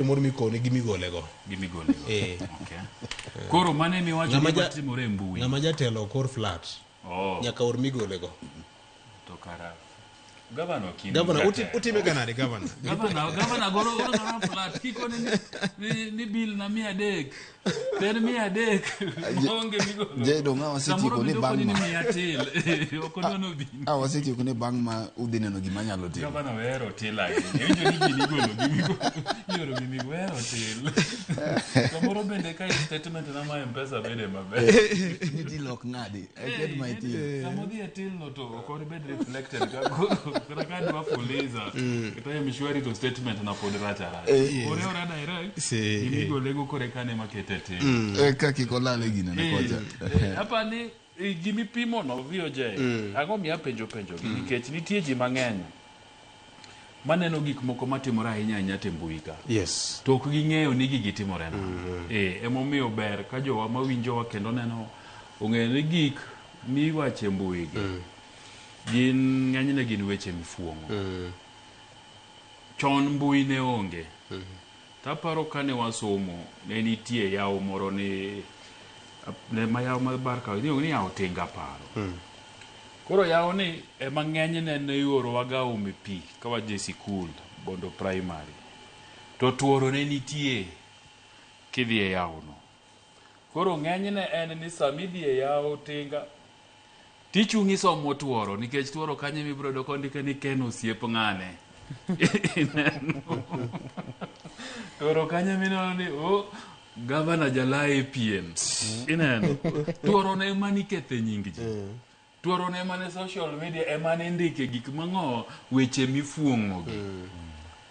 Moro mikoni gi migolego. Gi migolego. Eh. Okay. Koro mano ema iwacho Ng'ama ni ja- matimore e mbui. Ng'ama jatelo ok or flat. Oh, Nyaka or migolego. to kara gavana ok in Gavana, jatelo. utime ga nade gavana? Gavana goro goro flat kikone ni bill na 300 to en 300 maonge migolo. Jaydo, ng'a wasetieko Samoro ni bende bang' okoni ni ma. miya till. Ok odwa ni obini. Ah, wasetieko ni bang' ma udhi neno gima anyalo timo. Gavana ohero til ahinya. Iwinjo ni gini igolo gi migolo. Ioro gi migolo. Ohero til. Samoro bende ka statement na ma M-Pesa bede maber. Ni till ok ng'adi. I get my till. Sama odhi e till no to ok obed reflected ka koro kata ka adwa fuliza kata M-Shwari to statement na pod rach aracha. Ore ora direct. Si. Gimigolego koro eka ne makete till. Eka kik olal e ginene kocha. Apani gimipimo no VOJ. Ang'o miyo apenjo penjo gi nikech nitie ji mang'eny maneno gik moko matimore ahinya ahinya te mbui ka. To ok ging'eyo ni gigi timore nade. Emomiyo ber ka jowa mawinjowa kendo neno ong'eyo ni gik miwacho e mbui gi gin ng'enyne gin weche mifuong'o. Chon mbui ne onge. Taparo kane wasomo ne nitie yawo moro ni ne ma yawo mar bar ka iluongo ni yawo tinga paro. Koro yawo ni ema ng'enyne ne iorowaga ome pi ka wadhi e sikul Bondo Primary. To tuoro ne nitie kidhi e yawo no. Koro ng'enyne en ni sama idhi e yawo tinga tichung' isomo tuoro nikech tuoro kanyo ema ibiro yudo kondike ni Ken osiep ng'ane. Ineno? Tuoro kanyo ema ineno ni oh, gavana jalaye e pien. Ineno? Tuoro no ema nikethe nying ji. Tuoro no ema ne social media ema ne ndike gik mang'o weche mifuong'o gi.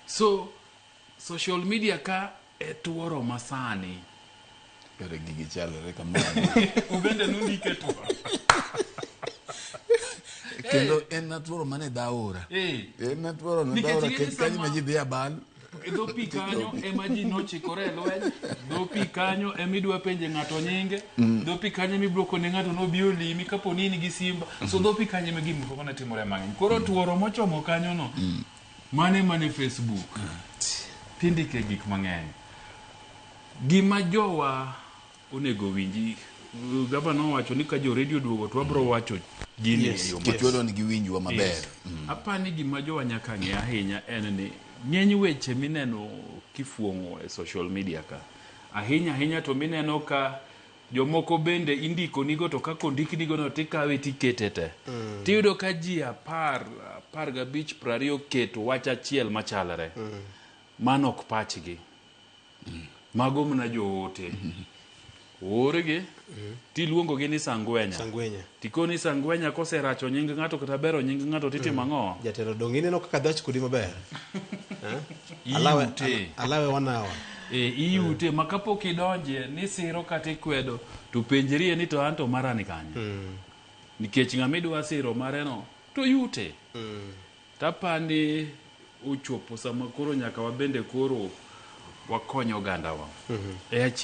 So social media ka e tuoro masani. Kare gigi chalore kamano. Ubende nundike tuoro. Kendo en na tuoro mane dhaora. En na tuoro na Nikech dhaora ing'e ni kech kanyo ma ji dhi abal. Dho pi kanyo ema ji nochikore e lweny. Dho pi kanyo ema idwa penje ng'ato nyinge. Dho pi kanyo ema ibiro kone ng'ato nobi olimi kapo ni in gi simba. So dho pi kanyo ema gik moko ne timore mang'eny. Koro tuoro mochomo kanyo no, mane mane Facebook. Tindike gik mang'eny. Gima jowa onego winji, gavana owacho ni ka jo radio duogo to wabro wacho gini e yo Kech wadwa ni giwinjwa maber. Yes. Apani gima jowa nyaka ng'e ahinya en ni ng'eny weche mineno kifuong'o e social media ka ahinya ahinya to mineno ka jomoko bende indiko nigo to kaka ondiknigo no tikawe tikete te. Tiyudo ka ji 10, 15, 20 keto wach achiel machalre. Mano ok pachgi. Mago mana joote. Oorgi tiluongogi ni sangwenya. Sangwenya. Tikoni sangwenya koseracho nying ng'ato kata bero nying ng'ato titimo ang'o? Jatelo dong ineno kaka dhach kodi maber. Alawe, Iyute. alawe one hour. Iyute ma kapok idonje ni siro kata ikwedo to penjrie ni to anto mara ni kanye. Nikech ng'ama idwa siro mare no to yute. Tapani ochopo sama koro nyaka wabende koro wakony ogandawa. E achiel